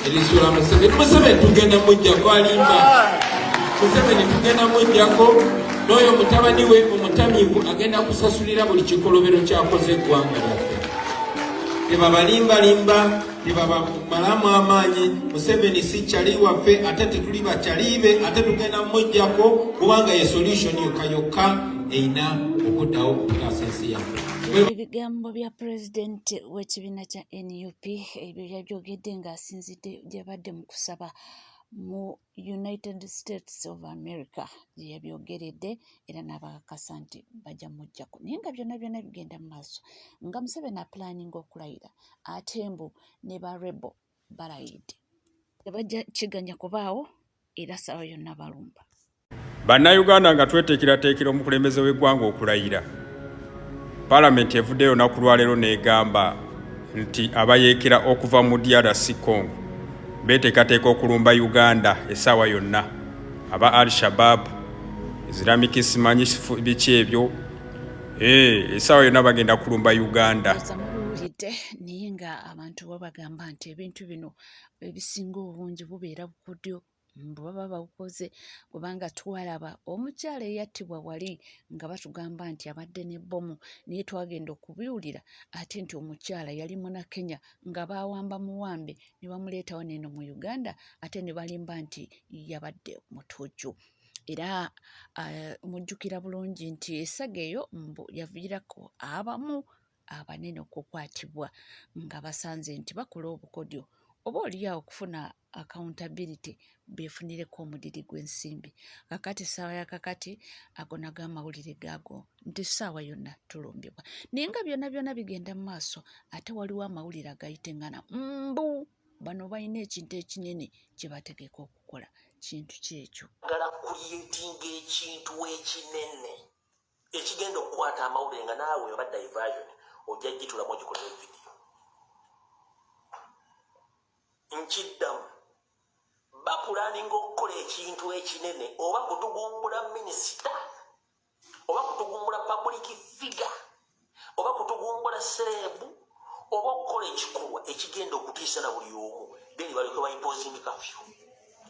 Erisula Museveni. Museveni tugenda mujjako, alimba. Museveni tugenda mujjako, n'oyo mutabani we omutamiivu agenda kusasulira buli kikolobero kyakoze eggwanga lyaffe. Tebabalimbalimba, tebabamalamu amaanyi. Museveni si kyali waffe, ate tetuli bakyalibe, ate tugenda mujjako kubanga ye solution yokka yokka erina okuddawo okutaasa ensi yaffe. Ebigambo bya pulezidenti w'ekibiina kya NUP ebyo yabyogedde ng'asinzidde gy'abadde mu kusaba mu United States of America gye yabyogeredde era n'abakakasa nti bajja mujjako, naye nga byonna byonna bigenda mu maaso nga Museveni apulaninga okulayira, ate mbu ne ba rebel balayidde tebajja kiganya kubaawo era ssaawa yonna balumba. Bannayuganda nga tweteekerateekera omukulembeze w'eggwanga okulayira, Palamenti evuddeyo olunaku lwaleero n'egamba nti abayeekera okuva mu DRC Congo beeteekateeka okulumba Uganda essaawa yonna. Aba Al Shabab, Islamic simanyi biki ebyo, essaawa yonna bagenda kulumba Uganda. Mubiwulidde, naye nga abantu babagamba nti ebintu bino ebisinga obungi bubeera bukodyo mbu baba babukoze, kubanga twalaba omukyala eyattibwa wali nga batugamba nti abadde ne bbomu, naye twagenda okubiwulira ate nti omukyala yali muna Kenya nga baawamba muwambe ne bamuleeta wano eno mu Uganda, ate ne balimba nti yabadde mutujju. Era mujjukira bulungi nti essaga eyo mbu yaviirako abamu abanene okukwatibwa nga basanze nti bakola obukodyo oba olyawo okufuna accountability beefunireko omudidi gw'ensimbi. Kakati ssaawa ya kakati ago nago amawulire gaago nti ssaawa yonna tulumbibwa, naye nga byonna byonna bigenda mu maaso ate waliwo amawulire agayitengana mbu bano balina ekintu ekinene kye bategeka okukola. Kintu ki ekyo? Njagala kuliyetinga ekintu ekinene ekigenda okukwata amawulire nga naawe oba diversion ojja gitulamu ogikolere vidiyo. Nkiddamu, bapulaninga okukola ekintu ekinene oba kutugumbula minisita oba kutugumbula public figure oba kutugumbula serebu oba okukola ekikolwa ekigenda okutiisa na buli omu, then balyoke ba imposing curfew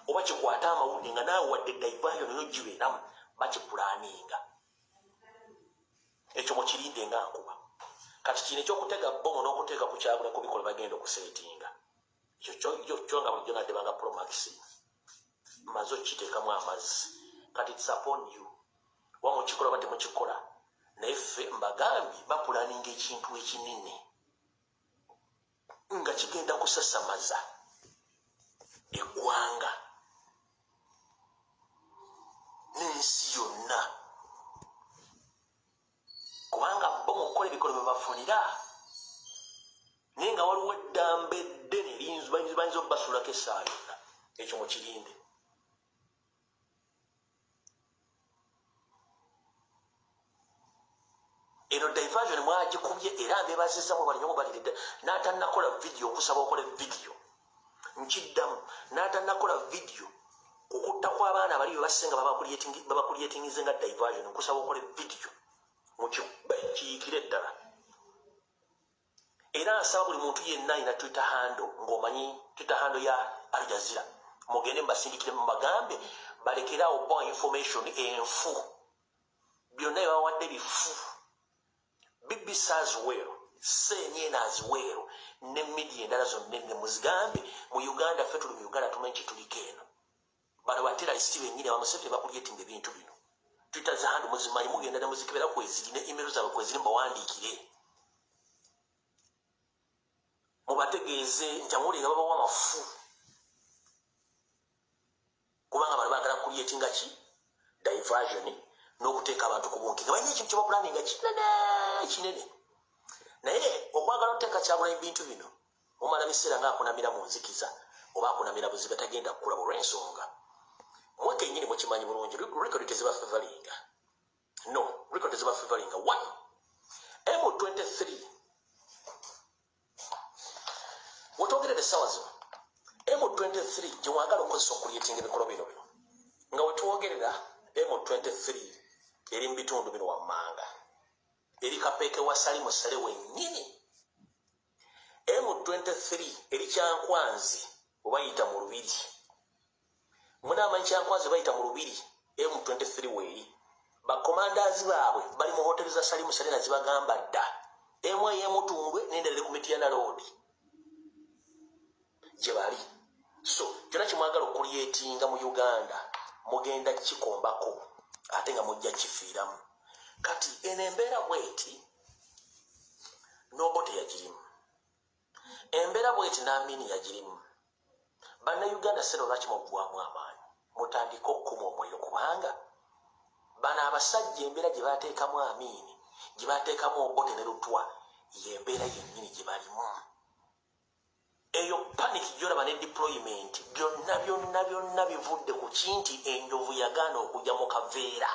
oba kikwate amawulire nga naawe wadde diversion yo gibeeramu. Bakipulaninga ekyo, mukirinde nga nkuba. Kati kino ekyokutega bomu n'okuteeka ku Kyagula kubikola bagenda okuseetinga ekyo kyo nga bulijjo naddebanga Promax maze okukiteekamu amazzi. Kati it's upon you, oba mukikola oba temukikola, naye ffe mbagambye bapulaninga ekintu ekinene nga kigenda kusasamaza eggwanga n'ensi yonna, kubanga bo mu kukola ebikolwa bye bafunira, naye nga waliwo eddamba eddene bayinza okubasuulako essaawa yonna. Ekyo mukirinde. Eno diversion mwagikubye era mbebaziza mwe balinyo mubalire. N'atannakola vidiyo, okusaba okola vidiyo. Nkiddamu, n'atannakola vidiyo kukutta kw'abaana bali bebasse nga babakulyetingize nga diversion, nkusaba okole vidiyo mukikube kiyikire ddala. Era nsaba buli muntu yenna alina Twitter handle, ng'omanyi Twitter handle ya Al Jazeera, mugende mubasindikire mubagambe balekerawo bo information enfu. Byonna byebawadde bifu. BBC as well, CNN as well, ne media endala zonna enne muzigambe mu Uganda. Ffe tuli mu Uganda, tumanyi kyetuliko eno. Bano ba terrorist bennyini abamuseveni bakulyetinga ebintu bino. Twitter za handle muzimanyi, mugenda ne muzikebera kweziri, ne email zaabwe kweziri, mubawandiikire mubategeeze nti amawulire nga babawa mafu, kubanga bano baagala kulyetinga ki diversion n'okuteeka abantu ku bunki nga balina ekintu kyebapulaninga kinene kinene. Naye okwagala oteeka Kyagula ebintu bino mumala biseera nga akunamira mu nzikiza oba akunamira buziba, tagenda kukulaba olw'ensonga mwe kennyini mukimanyi bulungi record tezibafevalinga. No, record tezibafevalinga. One, M23 wetwogerera essaawa zino, M23 gyewagala okukozesa okuliyetinga ebikolwa bino bino, nga wetwogerera M23 eri mu bitundu bino wammanga, eri Kapeeke wa Salimu Sale wennyini. M23 eri Kyankwanzi. Webayita mu lubiri, munaamanyi Kyankwanzi, bayita mu lubiri M23 weeri. Bakomandazi baabwe bali mu hoteri za Salimu Salena, zibagamba dda, emu ey'emutundwe n'endala eri ku Mityana Road gye bali. So kyonna kyemwagala okucreatinga mu Uganda mugenda kikombako, ate nga mujja kifiiramu. Kati eno embeera bweti, n'Obote yagirimu embeera bweti, n'Amini yagirimu. Bannayuganda, sera lwaki muggwamu amaanyi? Mutandike okukuma omuliro, kubanga bano abasajja embeera gye bateekamu Amiini, gye bateekamu Obote ne Lutwa, yembeera yennyini gye balimu. Eyo panic gyolaba ne deployment, byonna byonna byonna bivudde ku kinti enjovu yagaana okujja mu kaveera.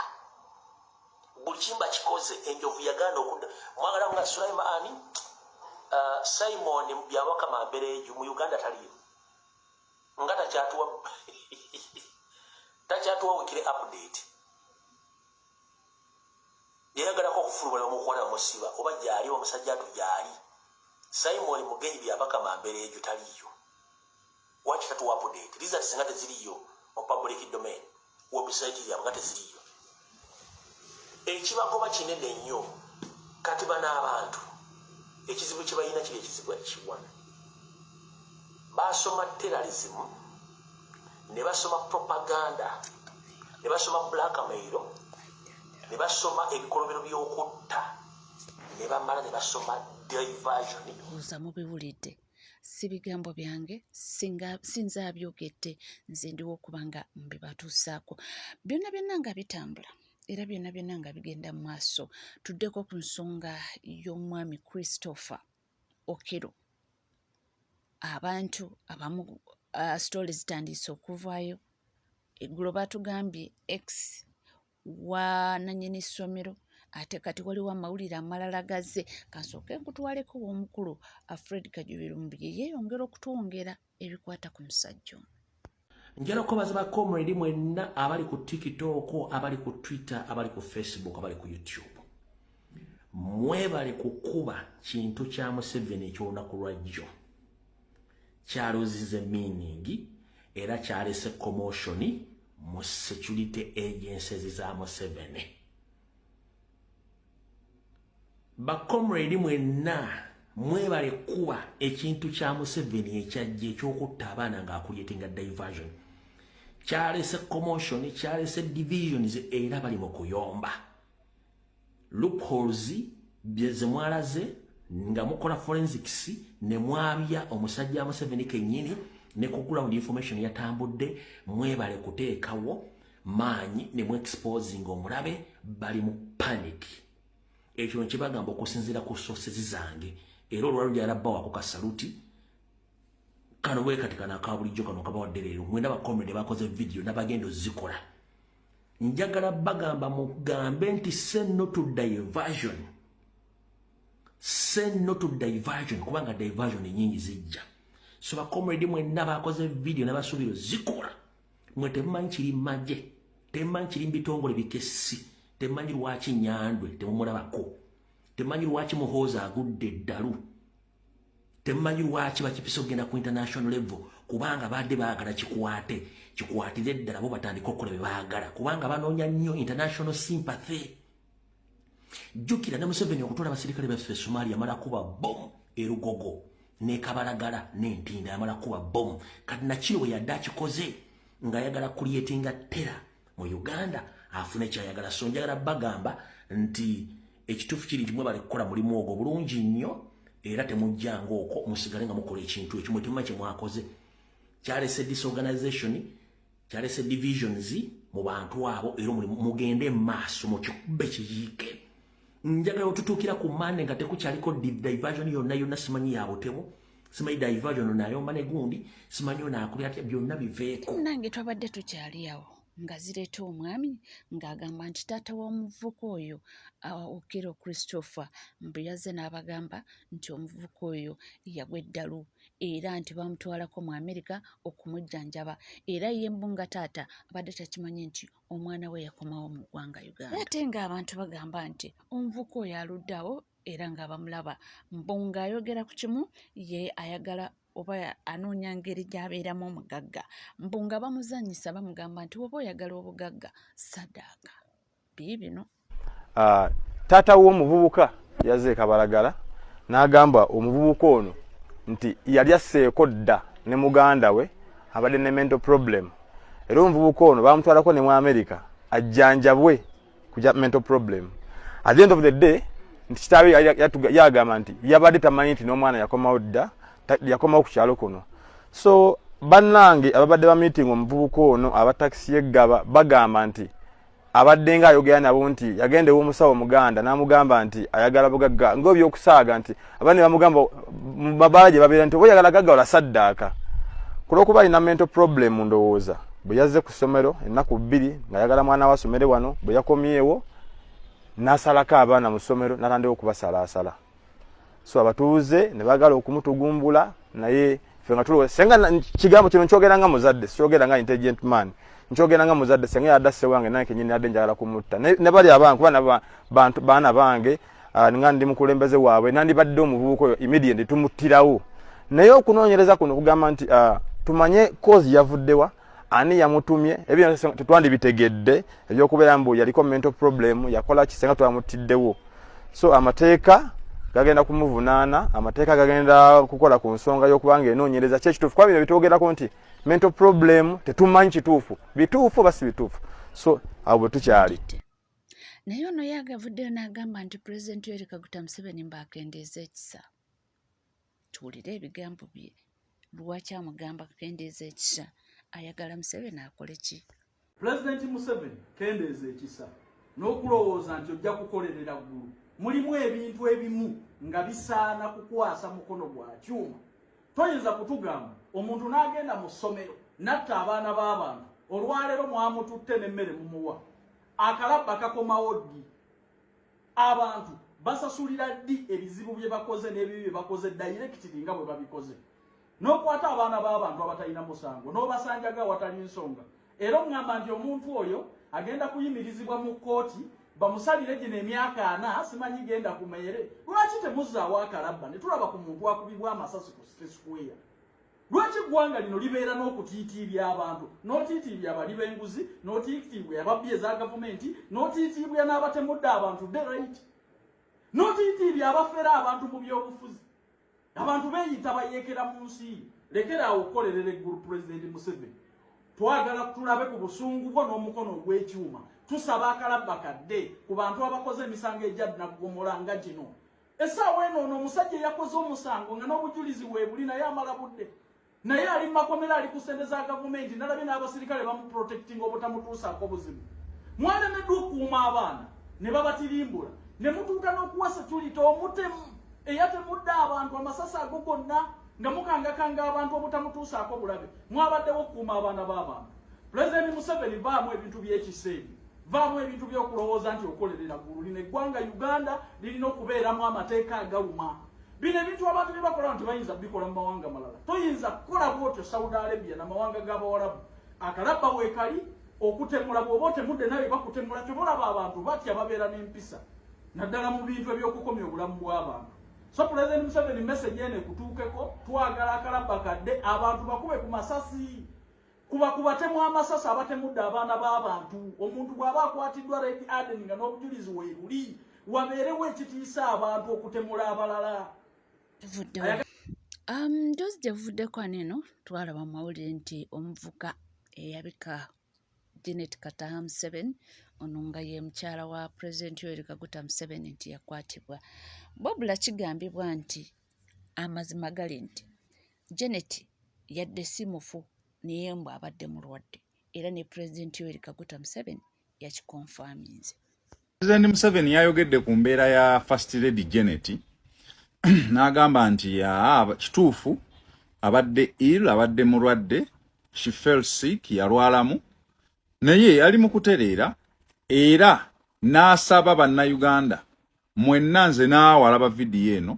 Buli kimba kikoze, enjovu yagaana okudda. Mwagala nga Sulaimaani, Simon Byabakama Mbereju mu Uganda taliyo, nga takyatuwa weekly update. Yayagalako okufuluma, bamukwata, bamusiba. Oba gyali omusajja atu gyali Simon Mugenyi Byabakama Mbereju taliyo. Waki tatuwa update? Results nga teziriyo mu public domain, website yabwe nga teziriyo. Ekibagoba kinene nnyo. Kati bano abantu ekizibu kye balina kiri ekizibu ekiwana. Basoma terrorism, ne basoma propaganda, ne basoma blackmail, ne basoma ebikolobero by'okutta, ne bamala ne basoma diversion. Ndowooza mubiwulidde, si bigambo byange, sinze abyogedde, nze ndiwo okuba nga mbibatuusaako. Byonna byonna nga bitambula era byonna byonna nga bigenda mu maaso, tuddeko ku nsonga y'omwami Christopher Okero. Abantu abamu, story zitandise okuvaayo. Eggulo batugambye ex wa nannyini ssomero, ate kati waliwo amawulire amalala gazze. Kansooke nkutwaleko w'omukulu Fred Kajubi Lumbuye yeeyongera okutwongera ebikwata ku musajja ono. Njala okubaza ba comrade mwenna abali ku TikTok, abali ku Twitter, abali ku Facebook, abali ku YouTube. Mwebale kukuba kintu kya Museveni ekyolunaku lwajjo. Kyalozize meaning era kyalese commotion mu security agencies za Museveni. Ba comrade mwenna mwebale kuba ekintu kya Museveni ekyajja ekyokutta abaana ng'acreatinga diversion. Kyalese commotion, kyalese divisions, era bali mu kuyomba. Loopholes byezemwalaze nga mukola forensics ne mwabya omusajja Museveni kennyini ne ku ground information yatambudde. Mwebale kuteekawo maanyi ne mu exposing omulabe. Bali mu panic. Ekyo nkibagamba okusinziira ku sources zange. Era olwalwo gyalabba ka saluti kano bwe kati kano aka bulijjo kano kabawadde leero. Mwena ba comrade bakoze video n'abagenda ozikola, njagala bagamba mugambe nti say no to diversion, say no to diversion, kubanga diversion nyingi zijja. So ba comrade mwenna bakoze video n'abasuubiro zikola, mwe temumanyi kiri magye, temumanyi kiri mu bitongole bikessi, temumanyi lwaki Nyandwe temumulabako, temumanyi lwaki Muhoozi agudde eddalu, temumanyi lwaki bakipisa okugenda ku international level, kubanga badde baagala kikwate kikwatire ddala bo batandika okukola bye baagala, kubanga banoonya nnyo international sympathy. Jjukira ne Museveni okutwala abasirikale baffe e Somalia, yamala kuba bomu erugogo nekabalagala n'entinda, yamala kuba bomu. Kati nakino bwe yadde akikoze ng'ayagala creatinga terror mu Uganda afune kyayagala. So njagala bagamba nti ekituufu kiri nti mwebale kukola mulimu ogwo bulungi nnyo, era temujjanga okwo, musigale nga mukola ekintu ekyo. Mwe temumanyi kye mwakoze. Kyalese disorganization, kyalese divisions mu bantu abo, era omulimu mugende maaso mukikube kiyiike. Njagala otutuukira ku mande nga tekukyaliko diversion yonna yonna. Simanyi ya butemu, simanyi diversion nayomba ne gundi, simanyi ono akulira atya, byonna biveeko. Nange twabadde tukyali awo nga zireeta omwami ng'agamba nti taata w'omuvubuka oyo, Okero Christopher, mbu yazze n'abagamba nti omuvubuka oyo yagwa eddalu era nti bamutwalako mu Amerika okumujjanjaba, era ye mbu nga taata abadde takimanyi nti omwana we yakomawo mu ggwanga Uganda. Ate ng'abantu bagamba nti omuvubuka oyo aludde awo era nga bamulaba mbu ng'ayogera ku kimu ye ayagala. oba anoonya ngeri gy'abeeramu omugagga. Mbu nga bamuzannyisa bamugamba nti woba oyagala obugagga sadaaka. Biibino. Taata w'omuvubuka yazze e Kabalagala n'agamba omuvubuka ono nti yali asseeko dda ne muganda we abadde ne mental problem, era omuvubuka ono bamutwalako ne mu America ajjanjabwe kuja mental problem. At the end of the day nti kitaawe yagamba nti yabadde tamanyi nti n'omwana yakomawo dda, yakomawo ku kyalo kuno. So bannange ababadde ba meeting omuvubuka ono aba takisi y'eggaba bagamba nti abadde nga ayogera nabo nti yagenda ew'omusawo omuganda n'amugamba nti ayagala bugagga ng'ebyokusaaga, nti abandi bamugamba mu mabaala gye babeera nti oba oyagala gagga ola saddaaka. Ku lw'okuba alina mental problem, ndowooza bwe yazze ku ssomero ennaku 2 ng'ayagala mwana we asomere wano, bwe yakomyewo n'asalako abaana mu ssomero n'atandika okubasalaasala. So abatuuze ne baagala okumutugumbula, naye ffe nga tulowooza senga kigambo kino nkyogera nga muzadde, sikyogera nga intelligent man, nkyogera nga muzadde. Senga yadde asse wange, nange kenyini yadde njagala kumutta ne bali abange, kuba nabo bantu baana bange, nga ndi mukulembeze waabwe, nandibadde omuvubuka oyo immediately tumuttirawo. Naye okunoonyereza kuno kugamba nti tumanye cause yavuddewa, ani yamutumye, ebyo tetwandibitegedde. Ebyokubeera mbu yaliko mental problem yakola ki, senga twamuttiddewo. So amateeka gagenda kumuvunaana, amateeka gagenda kukola ku nsonga y'okuba nga enoonyereza ki ekituufu, kuba bino bitwogerako nti mental problem tetumanyi kituufu, bituufu oba si bituufu. So awo bwe tukyali. Naye ono ye agavuddeyo n'agamba nti Pulezidenti Yoweri Kaguta Museveni mbu akendeeza ekisa. Tuwulire ebigambo bye, lwaki amugamba kukendeeza ekisa, ayagala Museveni akole ki? Pulezidenti Museveni, kendeeza ekisa n'okulowooza nti ojja kukolerera ggulu. Mulimu ebintu ebimu nga bisaana kukwasa mukono gwa kyuma. Toyinza kutugamba omuntu n'agenda mu ssomero n'atta abaana b'abantu, olwaleero mwamututte n'emmere mumuwa. Akalabba kakomawo ddi? Abantu basasulira ddi ebizibu bye bakoze n'ebibi bye bakoze directly nga bwe babikoze? N'okwata abaana b'abantu abatalina musango n'obasanjaga awatali nsonga, era oŋŋamba nti omuntu oyo agenda kuyimirizibwa mu kkooti bamusalire gino emyaka 40, simanyi genda ku meere. Lwaki temuzzaawo akalabba ne tulaba ku muntu akubibwa amasasi ku City Square? Lwaki eggwanga lino libeera n'okutiitiibya abantu, n'otiitiibya abali b'enguzi, n'otiitiibwa ababbi eza gavumenti, n'otiitiibwa n'abatemudde abantu the right, n'otiitiibya abafera abantu mu byobufuzi? Abantu beeyita bayeekera mu nsi. Lekera awo okukolerera eggulu, Pulezidenti Museveni. Twagala tulabe ku busungu bwo n'omukono ogw'ekyuma. Tusaba akalabba kadde ku bantu abakoze emisango egya naggomola nga gino. Essaawa eno ono omusajja eyakoze omusango nga n'obujulizi weebuli, naye amala budde, naye ali mu makomera, ali ku ssente za gavumenti. Nalabye n'abasirikale bamuprotectinga obutamutuusaako buzibu. Mwalemeddwa okukuuma abaana ne babatirimbula, ne mutuuka n'okuwa security omutemu eyatemudde abantu amasasi ago gonna, nga mukangakanga abantu obutamutuusaako bulabe. Mwabaddewo okukuuma abaana b'abantu. Pulezidenti Museveni, vaamu ebintu by'ekisa ebyo, vaamu ebintu by'okulowooza nti okolerera ggulu. Lino eggwanga Uganda lirina okubeeramu amateeka agaluma. Bino ebintu abantu bye bakola nti bayinza bikola mu mawanga malala, toyinza kukola bwotyo Saudi Arabia namawanga g'Abawalabu. Akalabba weekali, okutemula bw'oba otemudde nawe bakutemula. Kyobalaba abantu batya, babeera n'empisa naddala mu bintu ebyokukomya obulamu bw'abantu. So President Museveni, message eno ekutuukeko. Twagala akalabba kadde, abantu bakube ku masasi, kuba kubatemu amasasi abatemudde abaana b'abantu. Omuntu bw'aba akwatiddwa red handed nga n'obujulizi weebuli, wabeerewo ekitiisa abantu okutemula abalala. Tuvuddewo njozi gye buvuddeko ano eno twalaba mu mawulire nti omuvuka eyabika Janet Kataha Museveni, ono nga ye mukyala wa Pulezidenti Yoweri Kaguta Museveni, nti yakwatibwa. Wabula kigambibwa nti amazima gali nti Janet yadde si mufu, naye mbu abadde mulwadde, era ne Pulezidenti Yoweri Kaguta Museveni yakikonfaminze. President Museveni yayogedde ku mbeera ya First Lady Janet n'agamba nti kituufu abadde ill, abadde mulwadde, she fell sick, yalwalamu, naye ali mu kutereera, era n'asaba Bannayuganda mwenna, nze naawe alaba vidiyo eno,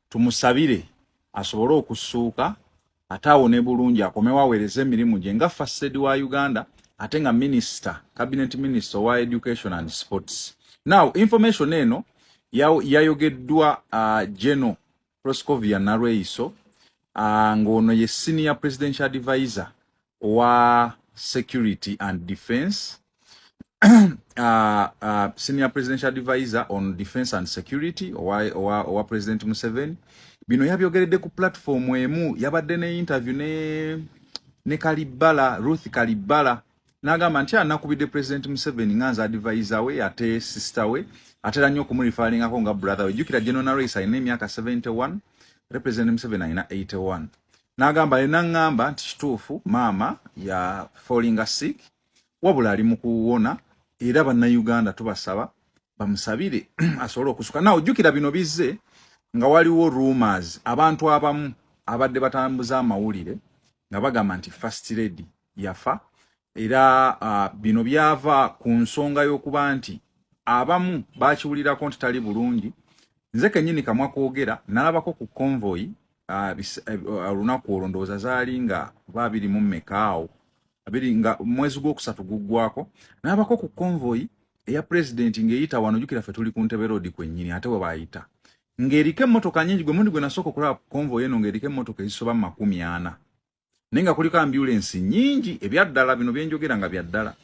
tumusabire asobole okussuuka ate awone bulungi, akomewo aweereze emirimu gye nga First Lady wa Uganda, ate nga minister, cabinet minister owa education and sports. Now information eno yayogeddwa General Proscovia Nalweyiso. Ng'ono ye senior presidential advisor owa security and defense, senior presidential advisor on defense and security owa President Museveni. Bino yabyogeredde ku platform emu, yabadde ne interview ne Kalibala, Ruth Kalibala, n'agamba nti anakubidde President Museveni nga nze advisor we, ate sister we atera nnyo okumureferringako nga brother we. Jjukira General Nalweyiso alina emyaka 71, ate President Museveni alina 81. N'agamba ye naŋŋamba nti kituufu maama ya fallinga sick, wabula ali mu kuwona, era Bannayuganda tubasaba bamusabire asobole okusuka. Naw jjukira bino bizze nga waliwo rumors, abantu abamu abadde batambuza amawulire nga bagamba nti First Lady yafa. Era bino byava ku nsonga y'okuba nti abamu bakiwulirako nti tali bulungi. Nze kennyini kamwa kwogera nalabako ku convoy olunaku olwo, ndowooza zaali nga ba 24 awo, abiri nga mwezi gwokusatu guggwako, nalabako ku convoy eya president ng'eyita wano. Jjukira ffe tuli ku Ntebe Road kwennyini, ate we bayita ng'eriko emmotoka nyingi. Gwe mundi gwe nasooka okulaba convoy eno ng'eriko emmotoka ezisoba mu 40, naye nga kuliko ambulensi nyingi. Ebyaddala bino byenjogera nga byaddala,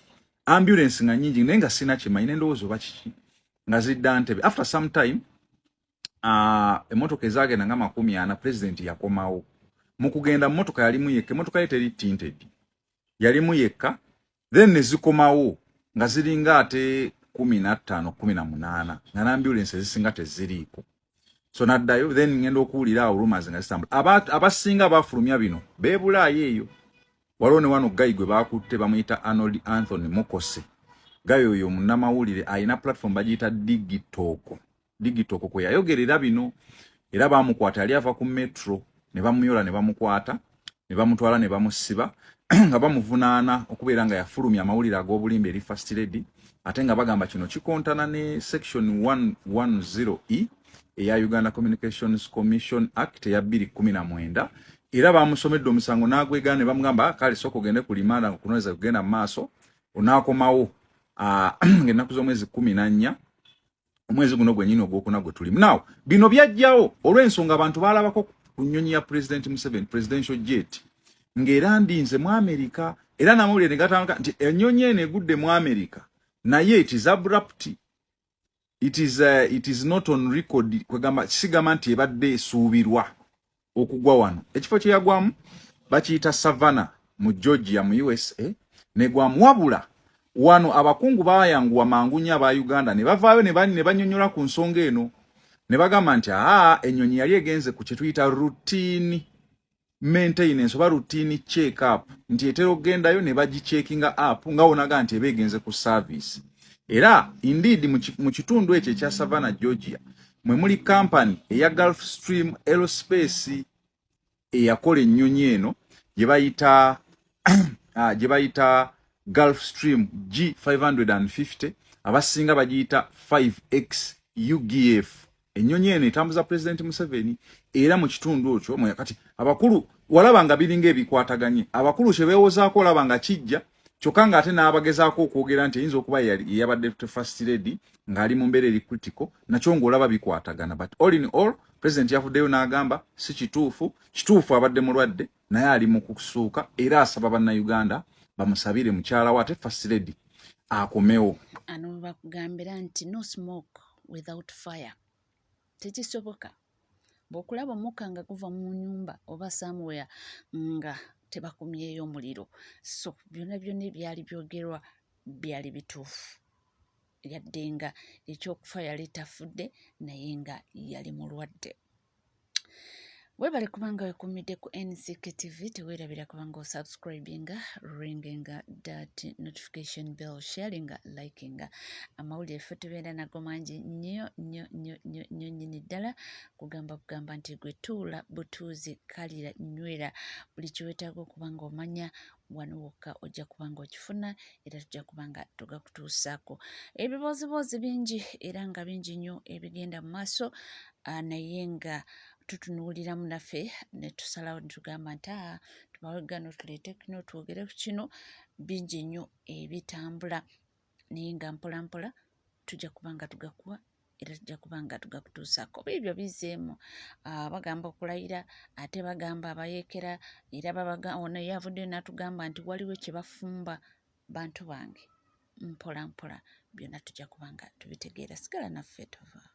ambulensi nga nyingi, naye nga sina kimanyi, nendowooza oba kiki, nga zidda Ntebe. After some time emmotoka ezagenda nga 40, president yakomawo. Mu kugenda mmotoka yalimu yekka, emmotoka ye teri tinted, yalimu yekka. Then ne zikomawo nga ziringa ate 15, 18, nga n'ambulensi ezisinga teziriiko. So naddayo, then ngenda okuwulira awo rumors nga zitambula. Abasinga bafulumya bino beebulaayo eyo. Waliwo ne wano guy gwe bakutte, bamuyita Arnold Anthony Mukose. Guy oyo munnamawulire, alina platform bagiyita Digitoko. Digitoko kwe yayogerera bino, era bamukwata yali ava ku Metro, ne bamuyola ne bamukwata ne bamutwala ne bamusiba nga bamuvunaana okubeera nga yafulumya amawulire ag'obulimba eri First Lady, ate nga bagamba kino kikontana ne section 110E eya Uganda Communications Commission Act eya 2019. Era bamusomedde omusango n'agwegaana ne bamugamba, "Kale sooka ogende ku limanda okunoonyereza kugenda mu maaso, onaakomawo ng'ennaku z'omwezi 14 omwezi guno gwennyini ogwokuna gwe tulimu." Now bino byajjawo olw'ensonga abantu baalabako ku nnyonyi ya President Museveni, presidential jet, ng'era ndinze mu Amerika, era n'amawulire ne gatandika nti ennyonyi eno egudde mu Amerika, naye it is abrupt, it is not on record. Kwegamba sigamba nti ebadde esuubirwa okugwa wano. Ekifo kye yagwamu bakiyita Savannah mu Georgia mu USA negwamu. Wabula wano abakungu bayanguwa mangu nnyo aba Uganda ne bavaayo ne banyonnyola ku nsonga eno ne bagamba nti aa, ennyonyi yali egenze ku kye tuyita routine maintenance oba routine check up, nti etera okugendayo ne bagicheckinga up nga wonaga nti eba egenze ku service. Era indeed mu kitundu ekyo ekya Savannah, Georgia, mwe muli company eya Gulfstream Aerospace eyakola ennyonyi eno gye bayita Gulfstream G550, abasinga bagiyita 5X UGF. Ennyonyi eno etambuza President Museveni, era mu kitundu ekyo mwe. Kati abakulu walaba nga biringa ebikwataganye, abakulu kye beewozaako olaba nga kijja kyokka ng'ate n'abagezaako okwogera nti eyinza okuba yeyabadde First Lady ng'ali mu mbeera eri critical, nakyo ng'olaba bikwatagana. But all in all, president yavuddeyo n'agamba si kituufu. Kituufu abadde mulwadde, naye ali mu kusuuka, era asaba Bannayuganda bamusabire mukyala we ate First Lady akomewo. Ano bakugambira nti no smoke without fire, tekisoboka. Bw'okulaba omukka nga guva mu nyumba oba somewhere nga tebakumyeyo omuliro. So byonna byonna ebyali byogerwa byali bituufu, yadde nga ekyokufa yali tafudde, naye nga yali mulwadde. Weebale kubanga weekuumidde ku NCK TV. Teweerabira kubanga osubscribinga, ringinga that notification bell, sharinga, likinga amawulire. Ffe tubeera nago mangi nnyo nnyo nnyo nnyo nnyo nnyini ddala. Kugamba kugamba nti gwe tuula butuuzi, kalira, nywera buli kyeweetaaga okuba nga omanya wano wokka ojja kuba nga okifuna, era tujja kuba nga tugakutuusaako. Ebibooziboozi bingi era nga bingi nnyo ebigenda mu maaso, naye nga tutunuuliramu naffe ne tusalawo ne tugamba nti aa, tubawe gano, tuleete kino, twogere ku kino. Bingi nnyo ebitambula, naye nga mpola mpola tujja kuba nga tugakuwa. Era tujja kuba nga tugakutuusaako. Biibyo bizzeemu, bagamba okulayira, ate bagamba abayeekera, era babaga ono yavuddeyo n'atugamba nti waliwo kye bafumba. Bantu bange, mpola mpola byonna tujja kuba nga tubitegeera. Sigala naffe, tova.